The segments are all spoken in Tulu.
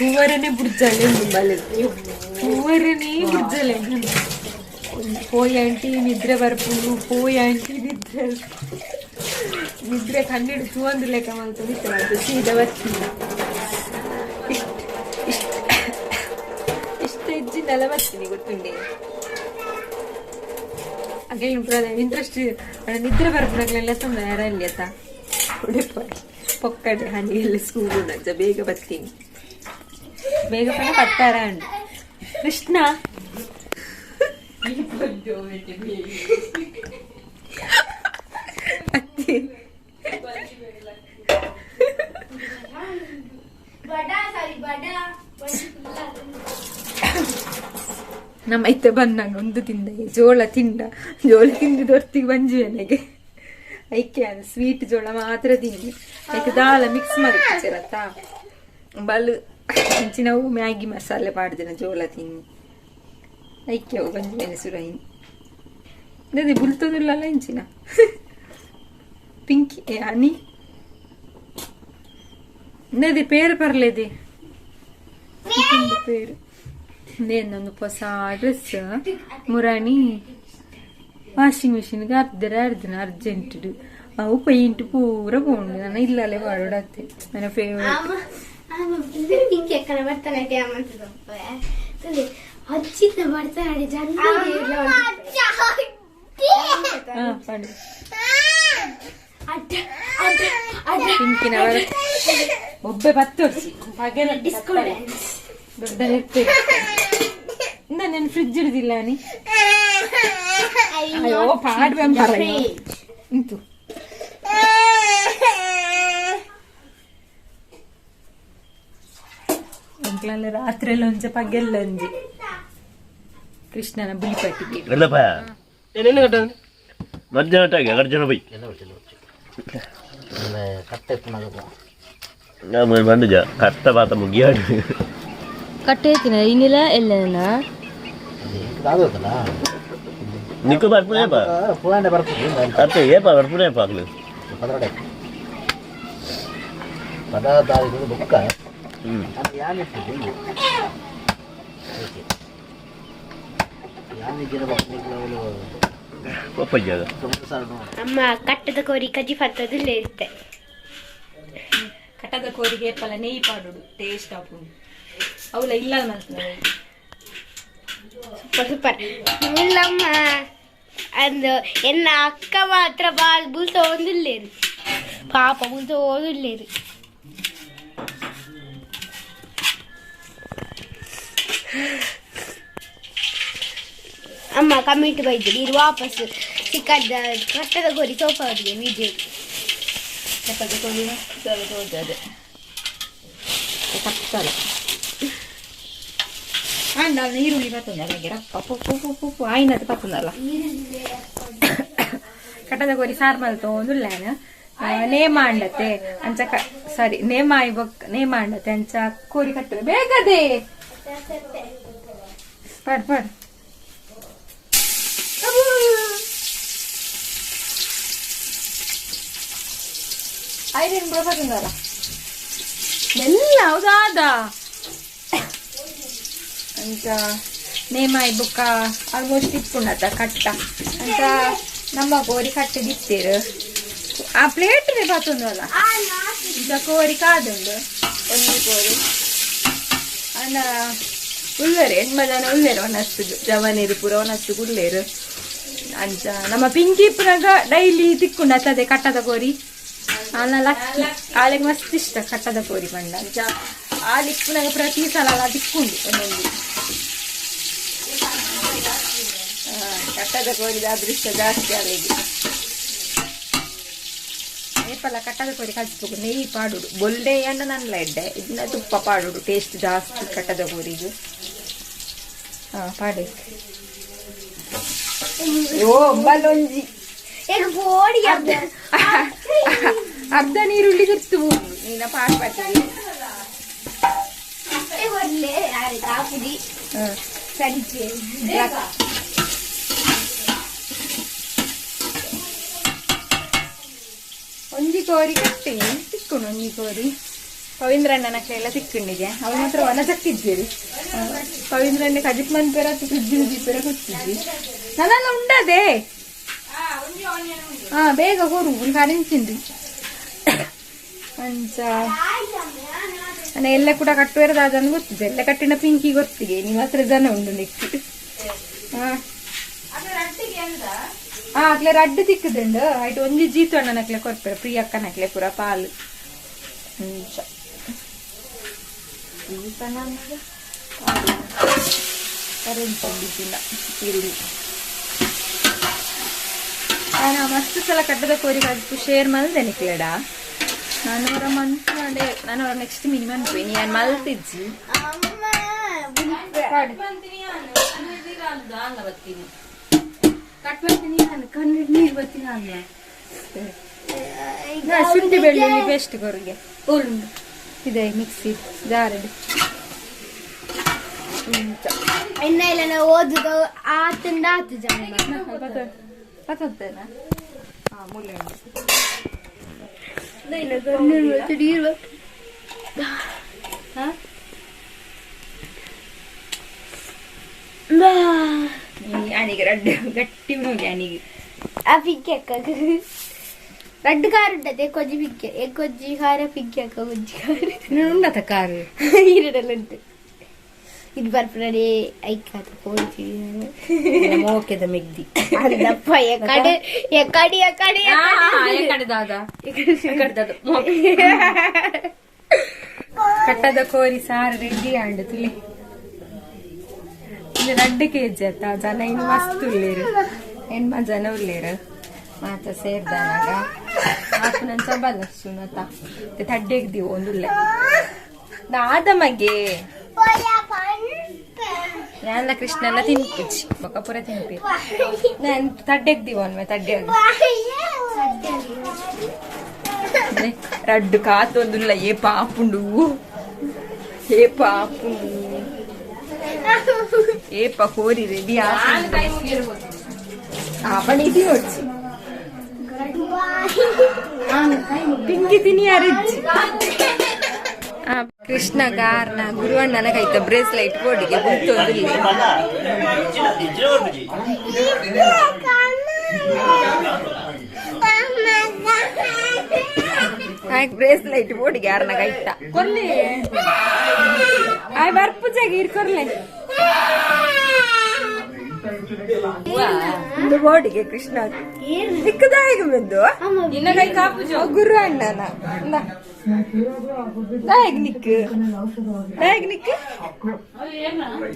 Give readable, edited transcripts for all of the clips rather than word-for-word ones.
ತೂವರನೆ ಬುಡ್ಜಲೆ ಬಲೆ ತೂವರನೇ ಬುಡ್ಜಲೆ. ಪೋಯಿ ಆಂಟಿ, ನಿದ್ರೆ ಬರ್ಪುಂಡು. ಪೋಯಿ ಆಂಟಿ, ನಿದ್ರೆ ನಿದ್ರೆ ಕಣ್ಣಿಡು ತೂವಂದು ಲೆಕ್ಕ ಮಲ್ತೊಂದಿತ್ತೆ. ಅದು ಸೀದಾ ಬರ್ತೀನಿ. ಇಷ್ಟ ಇಷ್ಟ ಇಷ್ಟ ಇಜ್ಜಿಂದಲ್ಲ ಬರ್ತೀನಿ, ಗೊತ್ತುಂಡೆ. ಅಗೇನು ಪೂರ ಇಂಟ್ರೆಸ್ಟ್. ನಿದ್ರೆ ಬರ್ಪುನಗ್ಲೆಲ್ಲ ತೊಂದರೆ ಅಲ್ಲಿ ಆತ ಉಡುಪ ಪೊಕ್ಕಡೆ ಹನಿ ಎಲ್ಲ ಸ್ಕೂಲ್ ಅಜ್ಜ. ಬೇಗ ಬರ್ತೀನಿ, ಬೇಗ ಪಣ ಪತ್ತಾರ ಉಂಡು ಕೃಷ್ಣ. ಅತ್ತಿ ನಮ್ಮ ಇತ್ತೆ ಬಂದಂಗ ಒಂದು ತಿಂದ ಜೋಳ ತಿಂಡ. ಜೋಳ ತಿಂದಿದ್ದು ಹೊರ್ತಿಗೆ ಬಂಜಿ ನನಗೆ. ಐಕೆ ಅದು ಸ್ವೀಟ್ ಜೋಳ ಮಾತ್ರ ತಿಂದಿ. ಐಕೆ ದಾಲ ಮಿಕ್ಸ್ ಮಾಡಿ ಬಲು ನಾವು ಮ್ಯಾಗಿ ಮಸಾಲೆ ಮಾಡಿದಿನ ಜೋಳ ತಿನ್ನಿ. ಐಕೆ ಅವು ಬಂಜಿ ಬೇನೆ ಸುರೈನ್ ಅದೇ ಬುಲ್ತೊಂದುಲ್ಲಲ್ಲ ಇಂಚಿನ ಪಿಂಕಿ ಏ ಅನಿ ನದಿ ಪೇರು ಪರ್ಲೇದಿ ಪೇರು. ಒಂದು ಹೊಸ ಡ್ರೆಸ್ ಮುರಾಣಿ ವಾಷಿಂಗ್ ಮಿಷಿನ್ಗೆ ಅರ್ಧರ ಅರ್ಧನ ಅರ್ಜೆಂಟ್. ಅವು ಪೈಂಟ್ ಪೂರ ಪೋಂಡು. ನಾನು ಇಲ್ಲಲೇ ಪಾಡೋಡತ್ತೆ ನನ್ನ ಫೇವರೇಟ್. ಪಾಡು ಪಿಂಕಿನ ಒಬ್ಬೆ 10 ವರ್ಷ ಡಿಸ್ಕೋ ಡ್ಯಾನ್ಸ್. ದೊಡ್ಡ ನಾನು ಫ್ರಿಜ್ ಹಿಡ್ದಿಲ್ಲ ನೀ. ಅಯ್ಯೋ, ಪಾಡ್ವೆ ಪರಯ್ಯೋ ಇಂತು. ಅಂಕ್ಲಲ್ಲ ರಾತ್ರಿ ಎಲ್ಲ ಒಂಜ ಪಗೆಲ್ಲ ಒಂಜಿ ಕೃಷ್ಣನ ಬುಲಿಪಟ್ಟಿಗೆ. ಎಲ್ಲಪ್ಪ ಮಧ್ಯಾಹ್ನ ಅರ್ಜುನ ಬೈ ಬಂದುಜ ಕಟ್ಟ ಬಾತ ಮುಗಿಯಾಡು. ಕಟ್ಟೆ ಇನ್ನಿಲ್ಲ ಎಲ್ಲನ. ನಿಕ್ಕು ಬರ್ಪುನೇಪ ಅತ್ತೆ ಏಪ ಬರ್ಪುನೇಪ ಆಗ್ಲು. ಹ್ಮ್. ಪಪ್ಪಜ್ಜಾಗ. ಅಮ್ಮ ಕಟ್ಟದ ಕೋರಿ ಕಜಿ ಪತ್ತದಿಲ್ಲ ಇರುತ್ತೆ. ಕಟ್ಟದ ಕೋರಿಗೆ ಏಪಲ ನೆಯ್ಯಿ ಪಾಡೋಡು, ಟೇಸ್ಟ್ ಆಪುಂಡು. ಅವಲ ಇಲ್ಲ ಮಲ್ತನ. ಸೂಪರ್ ಸೂಪರ್ ಇಲ್ಲಮ್ಮ ಅಂದು. ಎನ್ನ ಅಕ್ಕ ಮಾತ್ರ ಬಾಲ್ ಬುಲ್ತೋಂದಿಲ್ಲೇರು, ಪಾಪ ಬುಲ್ತೋದಿಲ್ಲೇರು. ಅಮ್ಮ ಕಮೆಂಟ್ ಬೈದು ನೀರು ವಾಪಸ್ ಸಿಕ್ಕದ ಕಟ್ಟದ ಕೋರಿ ಸೋಫಾ ಅವರಿಗೆ ವಿಡಿಯೋ. ಕಟ್ಟದ ಕೋರಿ ಅದೇ ಕತ್ತಲ ಅಂಡ ಈರುಳ್ಳಿ ಬರ್ತದಲ್ಲ ರಪ್ಪ ಪಪ್ಪು ಪಪ್ಪು ಪಪ್ಪು ಆಯ್ನದು ಬರ್ತದಲ್ಲ. ಕಟ್ಟದ ಕೋರಿ ಸಾರು ಮಲ್ತೊಂದುಲ್ಲ ನೇಮ ಅಂಡತೆ ಅಂಚ ಕ ಸಾರಿ ನೇಮ ಬೊಕ್ ನೇಮ ಅಂಡತೆ ಅಂಚ ಕೋರಿ ಕಟ್ಟದ ಬೇಗದೆ ಪಡ್ ಪಡ್ ಐರನ್ ಬರ್ತದಲ್ಲ ಎಲ್ಲ ಹೌದಾದ ಅಂಚ ನೇಮ ಬೊಕ್ಕ ಆಲ್ಮೋಸ್ಟ್ ಇಪ್ಪುಂಡತ ಕಟ್ಟ ಅಂತ ನಮ್ಮ ಕೋರಿ ಕಟ್ಟದಿತ್ತೇರು. ಆ ಪ್ಲೇಟ್ ಬತ್ತೊಂದಲ್ಲ ಇಂಚ ಕೋರಿ ಕಾದುಂಡು ಒಂಜಿ ಕೋರಿ ಅಂಡ ಉಳ್ಳೇರು ಎಣ್ಮ ಜನ ಉಳ್ಳೇರು ಒನಸ್ತು ಜವನೇರು ಪೂರ ಒನಸ್ತು ಉಳ್ಳೇರು. ಅಂಚ ನಮ್ಮ ಪಿಂಕಿ ಪುನಗ ಡೈಲಿ ತಿಕ್ಕೊಂಡ ಅದೇ ಕಟ್ಟದ ಕೋರಿ. ಆನ ಲಕ್ಕಿ ಆಲೆಗ್ ಮಸ್ತ್ ಇಷ್ಟ ಕಟ್ಟದ ಕೋರಿ ಪಂಡ. ಅಂಚ ಆಲಿಪ್ಪುನಗ ಪ್ರತಿ ಸಲ ತಿಕ್ಕೊಂಡು ಒಂದೊಂದು ಕಟ್ಟದ ಕೋರಿದ ಅದೃಷ್ಟ ಜಾಸ್ತಿ ಆಲೆಗೆ. ಏಪಲ್ಲ ಕಟ್ಟದ ಕೋರಿ ಕಲ್ಸ್ಬೇಕು, ನೆಯ್ಯಿ ಪಾಡುಡು ಬೊಲ್ಡೆ ಅಂಡ ನನ್ಲ ಎಡ್ಡೆ ಇದನ್ನ ತುಪ್ಪ ಪಾಡುಡು ಟೇಸ್ಟ್ ಜಾಸ್ತಿ ಕಟ್ಟದ ಕೋರಿಗೆ. ಹಾ ಪಾಡೆ ಓ ಬಲೊಂಜಿ ಈಗ ಅರ್ಧ ನೀರುಳ್ಳಿ ತಿರ್ತು ನೀನ ಪಾಡ್ ಪಟ್ಟಿಗೆ. ಕಾಪುಡಿ ಸಂಜೆ. ಒಂಜಿ ಕೋರಿ ಕಟ್ಟೆ ತಿಕ್ಕೊಂಡು ಒಂಜಿ ಕೋರಿ. ಪವೀಂದ್ರಣ್ಣನ ಎಲ್ಲ ತಿಕ್ಕೊಂಡಿಗೆ ಅವಳು ಮಾತ್ರ ವನ ಚಕ್ಕಿದ್ದೀರಿ. ಪವೀಂದ್ರಣ್ಣ ಕಜಿಪ್ ಮನ್ಪೇರ ಫ್ರಿಜ್ ದೀಪೇರ ಕೊತ್ತಿದ್ವಿ. ನನ್ನೆಲ್ಲ ಉಂಡದೆ. ಹಾ ಬೇಗ ಕೊರು ಕರೆನ್ಸಿಂದು ಅಂಚ ನಾನು ಎಲ್ಲ ಕೂಡ ಕಟ್ಟುವೇರ ದಾದನ್ನು ಗೊತ್ತಿದೆ. ಎಲ್ಲ ಕಟ್ಟಿನ ಪಿಂಕಿ ಗೊತ್ತಿಗೆ ನಿಮ್ಮ ಹತ್ರ ಜನ ಉಂಡು ನಿಕ್ಕು. ಹಾ ಹಾ ಅಕ್ಲೆ ರಡ್ಡು ತಿಕ್ಕುದುಂಡು. ಆಯ್ತು ಒಂಜಿ ಜೀತು ಅಣ್ಣನಕ್ಲೆ ಕೊರ್ಪೆರ್ ಪ್ರಿಯಕ್ಕನಕ್ಲೆ ಪೂರ ಪಾಲು. ಅಂಚ ಕರೆಂಟ್ ಬಿದ್ದಿಲ್ಲ ಈರುಳ್ಳಿ. ನಾನು ಮಸ್ತ್ ಸಲ ಕಟ್ಟದ ಕೋರಿ ಕಜ್ಪು ಶೇರ್ ಮಲ್ದೆ ನಿಕ್ಲೆಡ. ನಾನು ಅವರ ಮಂತ್ ಮಾಡಿ ನಾನು ಅವರ ನೆಕ್ಸ್ಟ್ ಮಿನಿ ಮನ್ಪೆ ನಾನು ಮಲ್ತಿಜ್ಜಿ. ಶುಂಠಿ ಬೆಳ್ಳುಳ್ಳಿ ಪೇಸ್ಟ್ ಕೊರಿಗೆ ಇದೆ ಮಿಕ್ಸಿ ಜಾರಡು. ಎನ್ನ ಇಲ್ಲ ನಾವು ಓದುದು ಆತಂದ ಆತು ಜನ. ಪತ್ತೇನಾ? ಹಾ ಮೂಲೆ ಉಂಟು. ಹಾ ಅನಿಗೆ ರಡ್ಡು ಗಟ್ಟಿ ನೋಡಿ ಅನಿಗೆ. ಆ ಪಿಕ್ಕಿ ಅಕ್ಕ ರಡ್ಡು ಕಾರ್ ಉಂಟದೆ ಕೊಜ್ಜಿ ಪಿಕ್ಕೆ ಕೊಜ್ಜಿ ಖಾರ ಪಿಕ್ಕಿ ಅಕ್ಕ ಕೊಜ್ಜಿ ಖಾರ. ಉಂಡತ ಕಾರು? ಈರಡಲ್ಲ ಉಂಟು. ಇದು ಬರ್ಪುನಡೆ ಐಕಾತ ಪೋಂಚಿ. ಮೋಕೆದ ಮೆಗ್ದಿ. ಅಂದಪ್ಪ ಎಕಡೆ ಎಕಡೆ ಎಕಡೆ. ಎಕಡೆ ದಾದ ಎಕಡೆ ದಾದ. ಕಟ್ಟದ ಕೋರಿ ಸಾರು ರೆಡಿ ಆಂಡು ತುಲಿ. ಇದು ರಡ್ಡು ಕೆಜಿ ಅತ್ತ. ಜನ ಇನ್ನು ಮಸ್ತ್ ಉಳ್ಳೇರು, ಎಣ್ಮ ಜನ ಉಳ್ಳೇರು ಮಾತ ಸೇರ್ದಾನಾಗ ಆಪುನಂಚ ಬಲ್ಲ ಸುನತ ತಡ್ಡೆಗ್ದಿವು ಒಂದುಲ್ಲೆ ದಾದ ಮಗೆ. ಯಾನ್ಲ ಕೃಷ್ಣನ ತಿನ್ಪಿಚ್ಚಿ ಬೊಕ ಪೂರ ತಿನ್ಪಿ. ನಾನು ತಡ್ಡೆಗ್ದಿವ ಒನ್ಮೆ ತಡ್ಡೆ ರಡ್ಡು ಕಾತೊಂದುಲ್ಲ. ಏ ಪಾಪುಂಡು, ಏ ಪಾಪುಂಡು, ಏಪ ಕೋರಿ ರೆಡಿ ಆಪಣಿ ತಿನ್ನೊಚ್ಚಿ ಪಿಂಗಿ ತಿನಿ ಅರಿಜ್ಜಿ. ಕೃಷ್ಣ ಗಾರ್ನ ಗುರುವಣ್ಣನ ಕೈತ ಬ್ರೇಸ್ಲೈಟ್ ಬೋರ್ಡಿಗೆ ಗುರ್ತೊಂದಿಲ್ಲ. ಬ್ರೇಸ್ಲೈಟ್ ಬೋರ್ಡಿಗೆ ಯಾರನ್ನ ಕೈತ ಕೊರ್ಲಿ. ಆಯ್ ಬರ್ಪುಜಾಗ ಇರ್ ಕೊರ್ಲೆ ಇಂದು ಬೋರ್ಡಿಗೆ ಕೃಷ್ಣ ನಿಕ್ಕದಾಯಿಗ ಬಂದು ನಿನ್ನ ಕೈ ಕಾಪುಜು. ಗುರು ಅಣ್ಣನ ದಾಯಗ್ ನಿಕ್ ದಾಯಗ್ ನಿಕ್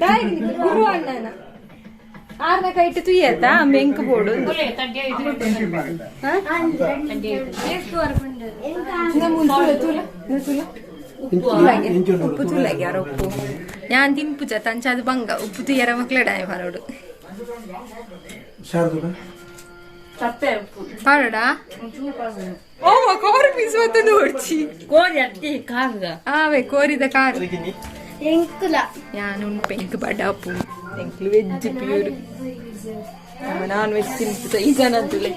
ದಾಯಗ್ ನಿಕ್ ಗುರು ಅಣ್ಣನ ಆರ್ನ ಕೈಟ್ ತುಯ್ಯತ್ತ ಮೆಂಕ್ ಬೋಡು. ಉಪ್ಪು ತುಲಾಗಿ ಯಾರ ಉಪ್ಪು ಯಾನ್ ತಿನ್ಪುಜ ತಂಚಾದ ಬಂಗ ಉಪ್ಪು ತುಯ್ಯರ ಮಕ್ಳಡ ಪರೋಡು ಪಾಡೋಡ. ಓ ಕೋರಿ ಪೀಸ್ ಮತ್ತೊಂದು ಹೊಡ್ಚಿ. ಕೋರಿ ಅತ್ತಿ ಕಾರ್ದ. ಆವೆ ಕೋರಿದ ಕಾರ್. ಎಂಕುಲ. ಯಾನ್ ಉಂಟು ಎಂಕ್ ಬಡಾಪು ಎಂಕ್ಲು veg pure non veg ತಿನ್ಪುತ ಈ ಜನ ಅಂತುಲೆ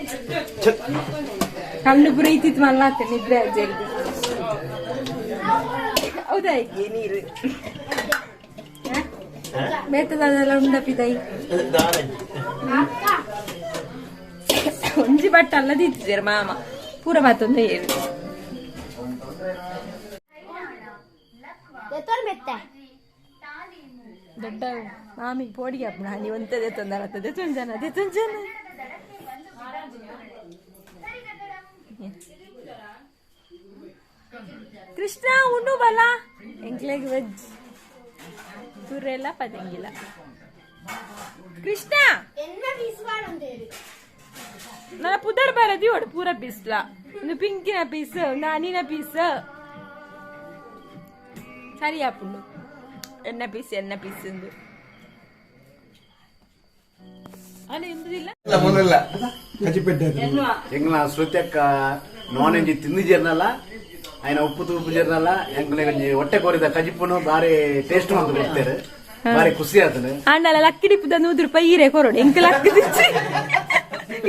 ಕಣ್ಣು ಪುರ ಇತ್ತಿತ್ತು ಮಲ್ಲಾತೆ ನಿದ್ರೆ ಅಜ್ಜೆರ್ದು. ಹೌದಾ ನೀರು ಬೇತದೆಲ್ಲ ಉಂಡಪಿದೈ ಒಂಜಿ ಬಟ್ಟ ಅಲ್ಲದಿತ್ತಿದ್ದೀರ ಮಾಮ ಪೂರ ಮಾತೊಂದು ಏರು. ಮೆತ್ತ. ದೊಡ್ಡ ಮಾಮಿ ಪೋಡಿಗೆ ಅಪ್ಪನ ನೀವು ಒಂತದೆ ತೊಂದರೆ ತುಂಜನ ತುಂಜನ. ಕೃಷ್ಣ ಉಣ್ಣು ಬಲ ಎಂಕ್ಲೆಗ್ ವೆಜ್ ತುರೆಲ್ಲ ಪದಂಗಿಲ್ಲ ಕೃಷ್ಣ. ನನ್ನ ಪುದರ್ ಬರದಿ ಒಡು ಪೂರ ಪೀಸ್ಲ ಒಂದು ಪಿಂಕಿನ ಪೀಸ್ ಒಂದು ಅನಿನ ಪೀಸ್ ಸರಿ ಆಪುಂಡು. ಎನ್ನ ಪೀಸ್ ಎನ್ನ ಪೀಸ್ ಎಂದು ಅಲ್ಲಿ ಎಂಬುದಿಲ್ಲ. ಎಂಗ್ಲ ಶ್ರುತ್ಯಕ್ಕ ನಾನ್ ವೆಜ್ ತಿಂದಿಜೇರ್ನಲ್ಲ ఆయన ಉಪ್ಪು ತೂಪು ಜೇರ್ನಲ್ಲ ಎಂಕ್ಲೆ ಒಂಜಿ ಹೊಟ್ಟೆ ಕೋರಿದ ಕಜಿಪುನು ಬಾರಿ ಟೇಸ್ಟ್ ಮಂತ್ ಕೊಡ್ತೇವೆ, ಬಾರಿ ಖುಷಿ ಆತನು. ಆಂಡಲ ಲಕ್ಕಿಡಿಪುದ 100 ರೂಪಾಯಿ ಈರೆ ಕೊರೊಡು. ಎಂಕ್ ಲಕ್ಕಿದಿಚ್ಚಿ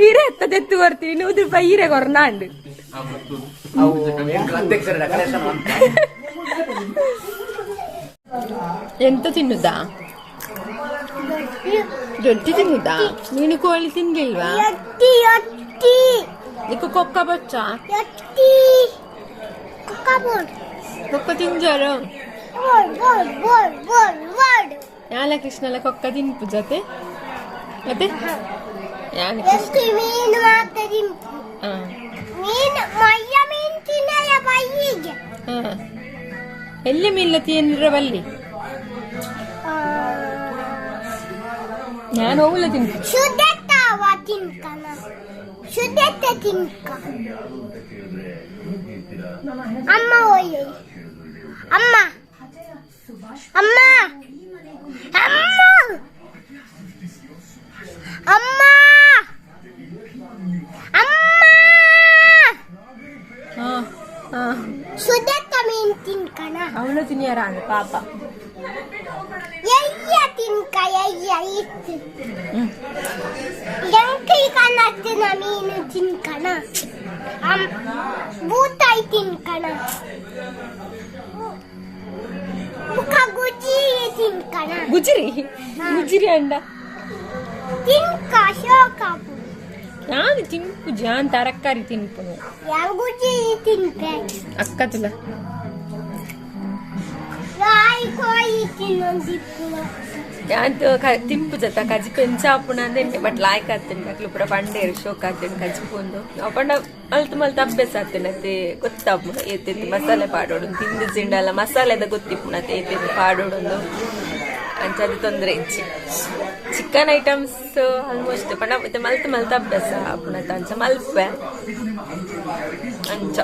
ಈರೆ ಎತ್ತ ತೆತ್ತು ಕೊರ್ತೀನಿ 100 ರೂಪಾಯಿ ಈರೆ ಕೊರ್ನಾಂಡು. ಅವು ಎಂಕ್ಲ ಅಧ್ಯಕ್ಷರ ಕಲೆಕ್ಷನ್ ಅಂತ. ಎಂತ ತಿನ್ನುದಾ? ರೊಟ್ಟಿ ತಿನ್ನುದಾ? ನೀನು ಕೋಳಿ ತಿನ್ಲಿಲ್ವಾ? ನಿಕ್ಕು ಕೊಕ್ಕ ಬಚ್ಚ ಕೊಕ್ಕ ತಿಂಜಾರು ಯಾಲ ಕೃಷ್ಣಲ ಕೊಕ್ಕ ತಿನ್ಪು ಜೊತೆ ಮತ್ತೆ ಯಾಲ ಎಲ್ಲಿ ಮೀನ್ಲ ತಿನ್ರ ಬಲ್ಲಿ ನಾನು ಹೋಗಲ್ಲ ತಿನ್ಪು. ಅಮ್ಮ ಓಯ್ ಅಮ್ಮ ಅಮ್ಮ ಅಮ್ಮ ಅಮ್ಮ ಅಮ್ಮ ಶುದ್ಧತ್ತ ಮೀನ್ ತಿನ್ಕಣ. ಅವಳು ತಿನ್ನಿಯಾರ ಪಾಪ. ಎಯ್ಯ ತಿನ್ಕ ಎಯ್ಯ ಇತ್ತು ಎಂಕೈ ಕಣ್ಣತ್ತಿನ ಮೀನು ತಿನ್ಕಣ, ಬೂತಾಯಿ ತಿನ್ಕಣ, ಮುಖ ಗುಜಿ ತಿನ್ಕಣ. ಗುಜಿರಿ ಗುಜಿರಿ ಅಂಡ ತಿನ್ಕ ಶೋಕ. ನಾನು ತಿನ್ಪು ಜಾನ್ ತರಕಾರಿ ತಿನ್ಪುನು. ಗುಜಿ ತಿನ್ಪೆ. ಅಕ್ಕ ತುಲ ಯಾಂತ ತಿಂಪು ಜತ ಕಜ್ಜಿ ಪೆಂಚಾಪುಣ ಅಂದೆ ಬಟ್ ಲಾಯ್ಕ್ ಆಗ್ತೇನೆ ಅಕ್ಲು ಪೂರ ಪಂಡೇರು ಶೋಕ್ ಆಗ್ತೇನೆ ಕಜ್ಜಿಪು ಒಂದು ಅವು ಪಂಡ ಮಲ್ತು ಮಲ್ತು ಅಭ್ಯಾಸ ಆಗ್ತೇನೆ ಅತ್ತೆ ಗೊತ್ತಾಪುಣ ಏತೆತ್ತು ಮಸಾಲೆ ಪಾಡೋಡು ತಿಂದು ಜಿಂಡಲ್ಲ ಮಸಾಲೆದ ಗೊತ್ತಿಪ್ಪುಣ ಅತ್ತೆ ಏತೆತ್ತು ಪಾಡೋಡೊಂದು ಅಂಚ ಅದು ತೊಂದರೆ ಇಚ್ಚಿ. ಚಿಕನ್ ಐಟಮ್ಸ್ ಆಲ್ಮೋಸ್ಟ್ ಪಂಡ ಮತ್ತೆ ಮಲ್ತು ಮಲ್ತು ಅಭ್ಯಾಸ ಆಪುಣತ ಅಂಚ ಮಲ್ಪೆ ಅಂಚ.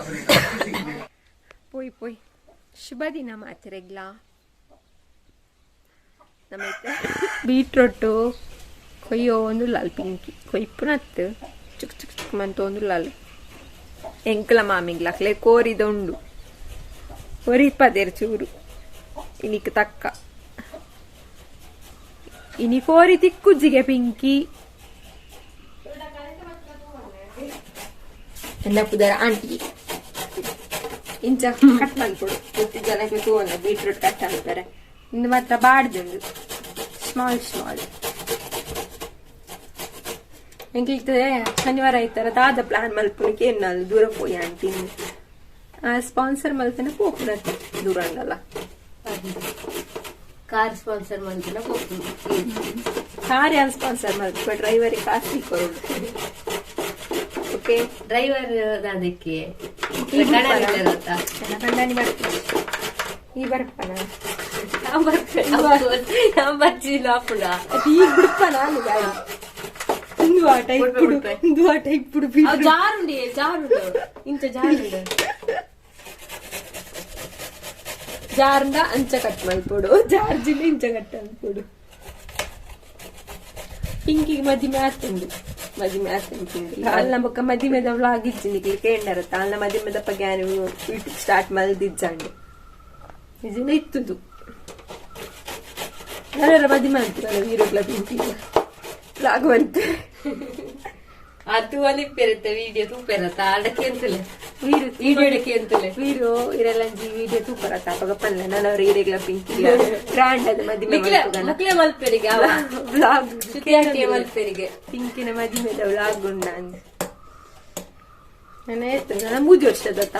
ಪೋಯ್ ಪೋಯ್ ಶುಭ ದಿನ ಮಾತಿರೆಗ್ಲಾ. ನಮೈತೆ ಬೀಟ್ರೋಟು ಕೊಯ್ಯೋ ಒಂದು ಲಾಲ್ ಪಿಂಕಿ ಕೊಯ್ಪುನತ್ತು ಚುಕ್ ಚುಕ್ ಚುಕ್ ಮಂತ ಒಂದು ಲಾಲ್ ಎಂಕಲ ಮಾಮಿಗ್ಲ ಅಕ್ಲೆ ಕೋರಿದ ಉಂಡು ಕೊರಿಪದೇರ್ ಚೂರು ಇನಿಕ್ ತಕ್ಕ ಇನಿ ಕೋರಿ ತಿಕ್ಕುಜ್ಜಿಗೆ ಪಿಂಕಿ ಎಲ್ಲ ಪುದರ ಆಂಟಿ ಇಂಚ ಕಟ್ ಮಲ್ಪೊಡು ಗೊತ್ತಿ ಜನಕ್ಕೆ ತೂವೊಂದು ಬೀಟ್ರೂಟ್ ಕಟ್ ಮಾಡ್ತಾರೆ. ಇಂದು ಮಾತ್ರ ಬಾಡ್ದುಂಡು ಸ್ಮಾಲ್ ಸ್ಮಾಲ್. ಎಂಕ್ಲಿಕ್ತದೆ ಶನಿವಾರ ಆಯ್ತಾರ ದಾದ ಪ್ಲಾನ್ ಮಲ್ಪುನಿಕೆ ಎನ್ನಾಲ್ ದೂರ ಪೋಯಿ ಆಂಟಿ ಆ ಸ್ಪಾನ್ಸರ್ ಮಲ್ತನ ಪೋಪುನತ್ತೆ ದೂರ ಅಂಡಲ್ಲ. ಕಾರ್ ಸ್ಪಾನ್ಸರ್ ಮಲ್ತನ ಪೋಪುನು. ಕಾರ್ ಯಾನ್ ಸ್ಪಾನ್ಸರ್ ಮಲ್ಪ ಡ್ರೈವರ್ ಕಾಸು ಕೊರೊಡು. ಓಕೆ ಡ್ರೈವರ್ ಅದಕ್ಕೆ ಕಂಡಾನಿ ಬರ್ತೀನಿ ಈ ಬರ್ಪನ ಈಗ ಬಿಡ್ಪ ನಾನು ಗಾಡಿ ಒಂದು ಆಟ ಇಪ್ಪುಡು ಒಂದು ಆಟ ಇಪ್ಪುಡು. ಜಾರುಂಡಿ ಜಾರುಂಡು ಇಂಚ ಜಾರುಂಡು ಜಾರ್ಂಡ ಅಂಚ ಕಟ್ ಮಲ್ಪೊಡು ಜಾರ್ಜಿಂದ ಇಂಚ ಕಟ್ ಮಲ್ಪೊಡು. ಪಿಂಕಿಗೆ ಮದಿಮೆ ಆತುಂಡು ಮದಿಮೆ ಆತುಂಡು ಪಿಂಕಿ ಅಲ್ಲ ಬೊಕ್ಕ ಮದಿಮೆದ ವ್ಲಾಗ್ ಇಜ್ಜಿ ನಿಕ್ಲೆ ಕೇಂಡರತ್ತ ಅಲ್ಲ ಮದಿಮೆದಪ್ಪ ಗ್ಯಾನು ಯೂಟ್ಯೂಬ್ ಸ್ಟಾರ್ಟ್ ಮಲ್ದಿಜ್ಜಾಂಡು ನಿಜನ ಇತ್ತುದು ನಾನೆಲ್ಲ ಮದಿಮೆ ಅಂತೀರಲ್ಲ ವೀರುಗ್ಲ ಪಿಂಕಿಗೆ ವ್ಲಾಗ್ ಬಂತು. ಅದು ಅಲಿಪ್ಪೆರತ್ತೆ ವಿಡಿಯೋ ತೂಪೆರತ್ತ ಅಡಕ್ಕೆ ಅಂತಲೇ ವೀರು ವಿಡಿಯೋ ಅಡಕ್ಕೆ ಅಂತಲೇ ವೀರು ಇರೆಲ್ಲಂಜಿ ವಿಡಿಯೋ ತೂಪರತ್ತ ಅಪಗ ಪನ್ಲೆ ನಾನು ಅವ್ರ ಈರೆಗ್ಲ ಪಿಂಕಿ ಗ್ರ್ಯಾಂಡ್ ಅದು ಮದಿಮೆ ಮಕ್ಳೆ ಮಲ್ಪೆರಿಗೆ ವ್ಲಾಗ್ ಮಲ್ಪೆರಿಗೆ ಪಿಂಕಿನ ಮದಿಮೆದ ವ್ಲಾಗ್ ಉಂಡ ನಾನು ಏತು ನನ್ನ ಮೂಜಿ ವರ್ಷದತ್ತ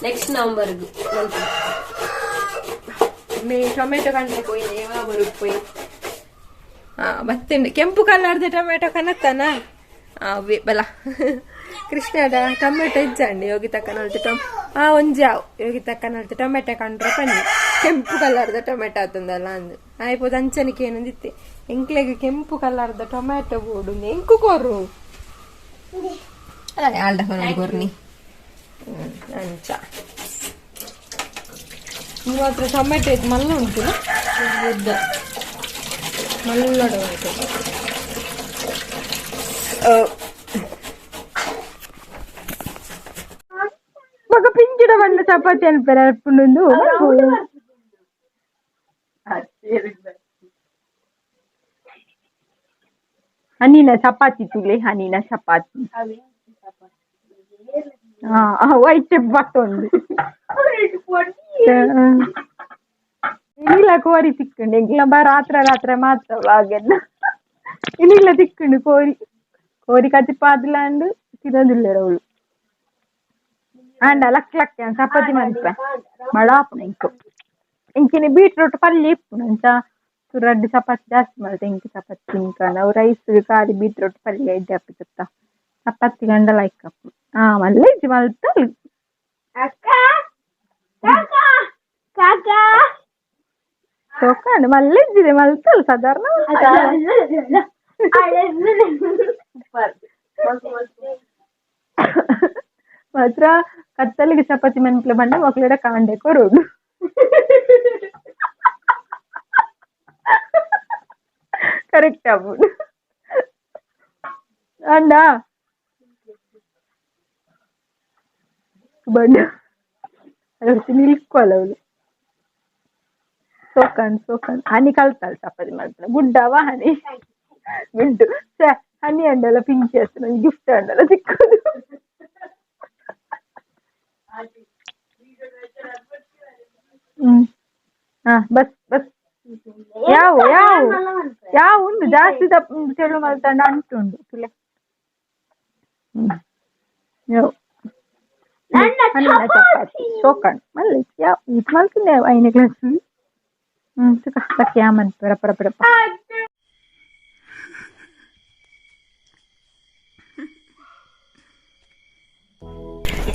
ನೆಕ್ಸ್ಟ್ ನವಂಬರ್ಗು ಮೇ ಟೊಮೆಟೊ ಕಂಡ್ರೆ ಪೋಯಿ ಯಾವ ಬರುಪೋಯಿ ಬತ್ತೆಂಡು ಕೆಂಪು ಕಲರ್ದ ಟೊಮೆಟೊ ಕನತ್ತನ ಅವೇ ಬಲ ಕೃಷ್ಣದ ಟೊಮೆಟೊ ಇಜ್ಜಂಡಿ ಯೋಗಿ ತಕ್ಕನಲ್ತು ಟೊಮ್ ಆ ಒಂಜಾವ್ ಯೋಗಿ ತಕ್ಕನಲ್ತು ಟೊಮೆಟೊ ಕಂಡ್ರೆ ಪನ್ನಿ ಕೆಂಪು ಕಲರ್ದ ಟೊಮೆಟೊ ಆತಂದಲ್ಲ ಅಂದು ಆಯ್ಪೋದು ಅಂಚನಿಕೆ ಏನಂದಿತ್ತೆ ಎಂಕ್ಲೆಗ್ ಕೆಂಪು ಕಲರ್ದ ಟೊಮೆಟೊ ಬೋಡು ಎಂಕು ಕೊರು ಆಲ್ಡ ಕೊರ್ನಿ ಅಂಚ ಮಾತ್ರ ಟೊಮೆಟೊ ಇದು ಮಲ್ಲ ಉಂಟು ಉದ್ದ ಮಲ್ಲಡ ಉಂಟು. ಮಗ ಪಿಂಚಿಡ ಬಂದ ಚಪಾತಿ ಅನ್ಪೆರ ಅರ್ಪುಂಡು ಹನಿನ ಚಪಾತಿ ತುಲೆ ಹನಿನ ಚಪಾತಿ. ವೈಟ್ ಬತ್ತೊಂದು ಇನಿಲ ಕೋರಿ ತಿಕ್ಕುಂಡು ಎಂಕ್ಲ ಬ ರಾತ್ರೆ ರಾತ್ರೆ ಮಾತ್ರ ವ್ಲಾಗ್ ಇನಿಲ ತಿಕ್ಕುಂಡು ಕೋರಿ ಕೋರಿ ಕಚಿಪಾದಿಲಾಂಡು ತಿನ್ನೋದಿಲ್ಲ ಅವಳು. ಆಂಡ ಲಕ್ ಲಕ್ ಚಪಾತಿ ಮನ್ಪೆ ಮಳಾಪುಣ ಇಂಕು ಇಂಕಿನಿ ಬೀಟ್ರೂಟ್ ಪಲ್ಯ ಇಪ್ಪುನು ಅಂಚ ರಡ್ಡ್ ಚಪಾತಿ ಜಾಸ್ತಿ ಮಲ್ತೆ. ಇಂಕ್ ಚಪಾತಿ ತಿನ್ಕಂಡ ಅವು ರೈಸ್ ಖಾಲಿ ಬೀಟ್ರೂಟ್ ಪಲ್ಯ ಇಡ್ಡೆ ಆಪಿತ್ತ. ಚಪಾತಿ ಗಂಡ ಲೈಕ್ ಅಪ್ಪು. ಹಾ, ಮಲ್ಲ ಇಜ್ಜಿ ಮಲ್ತಲ್. ಅಕ್ಕ, ಕಾಕಾ, ಕಾಕಾ. ಸೊಕಾಂಡ್ ಮಲ್ಲ ಇಜ್ಜಿದೆ ಮಲ್ತಲ್ ಸಾಧಾರಣ. ಮಾತ್ರ ಕತ್ತಲಿಗೆ ಚಪಾತಿ ಮನ್ಪ್ಲೆ ಬಂಡ ಮಕ್ಳಿಡ ಕಾಂಡೆ ಕೊರೋಡು. ಕರೆಕ್ಟ್ ಆಗ್ಬೋದು ಅಂಡ ಬಂಡ ಅದಕ್ಕೆ ನಿಲ್ಕೊಲ್ಲ ಅವಳು. ಸೋಕನ್ ಸೋಕನ್ ಹನಿ ಕಲ್ತಾಳ ಚಪಾತಿ ಮಾಡ್ತಾಳೆ. ಗುಡ್ಡವ ಹನಿ ಗುಡ್ಡು ಛೆ, ಹನಿ ಅಂಡಲ್ಲ ಪಿಂಚಿ ಅಷ್ಟು ನಂಗೆ ಗಿಫ್ಟ್ ಅಂಡಲ್ಲ ಸಿಕ್ಕೋದು. ಹ್ಮ್ ಹಾ, ಬಸ್ ಬಸ್. ಯಾವ ಯಾವ ಯಾವ ಉಂಡು ಜಾಸ್ತಿ ದಪ್ಪ ತೆಳು ಮಲ್ತಂಡ ಅಂಟುಂಡು ಪಿಲೆ. ಹ್ಮ್ ಯಾವ ಹಣ್ಣಿನ ಚಪಾತಿ ಸೋಕಣ್ ಮಲ್ಲ ಯಾವ ಇದು ಮಲ್ತಿಂದೆ ಐದನೇ ಕ್ಲಾಸ್. ಹ್ಮ್ ಸುಖ ತಕ್ಕ ಯಾಮನ್ ಪರ ಪರ ಪರಪ್ಪ.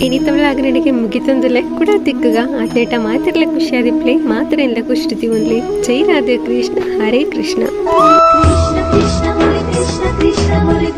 ಇನಿ ತಮಿಳಾಗನಡಿಗೆ ಮುಗಿತಂದುಲೆ ಕೂಡ ತಿಕ್ಕುಗ ಅತ್ನೇಟ ಮಾತಿರ್ಲೆ ಖುಷಿಯಾದಿಪ್ಲೆ ಮಾತ್ರ ಎಲ್ಲ ಖುಷಿ ಒಂದ್ಲಿ. ಜೈ ರಾಧೆ ಕೃಷ್ಣ, ಹರೇ ಕೃಷ್ಣ. ಕೃಷ್ಣ ಕೃಷ್ಣ ಮುರಿ ಕೃಷ್ಣ ಕೃಷ್ಣ ಮುರಿ.